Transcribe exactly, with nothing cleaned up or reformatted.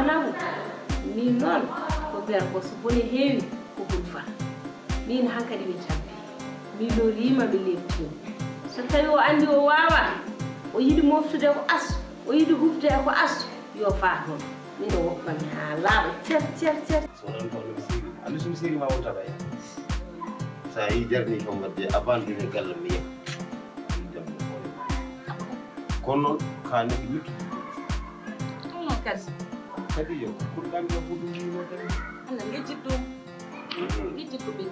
Sabu min noon ko mbiyata ko so bone heewi ko hulfa. Min hankadi mi tampi. Mi loriima mi leptiima. So tawi o anndi o waawaa, o yiɗi moftude ko astu, o yiɗi hufde ko astu, yo faa toon. Min o woppa mi haa laaɓa cer cer cer. So onon taw no mi seeri. Anndi so mi seeri ma wonta ɓay. So a yii jarni kam wadde abandonné galle mi yeɓa. Kono noon ka neɗɗo luttu. Ɗum noon kadi. Kadi yo kurɗan ɗo ko ɗum yino kadi. Alla ngejjit ɗum. Ngejjit ko ɓe.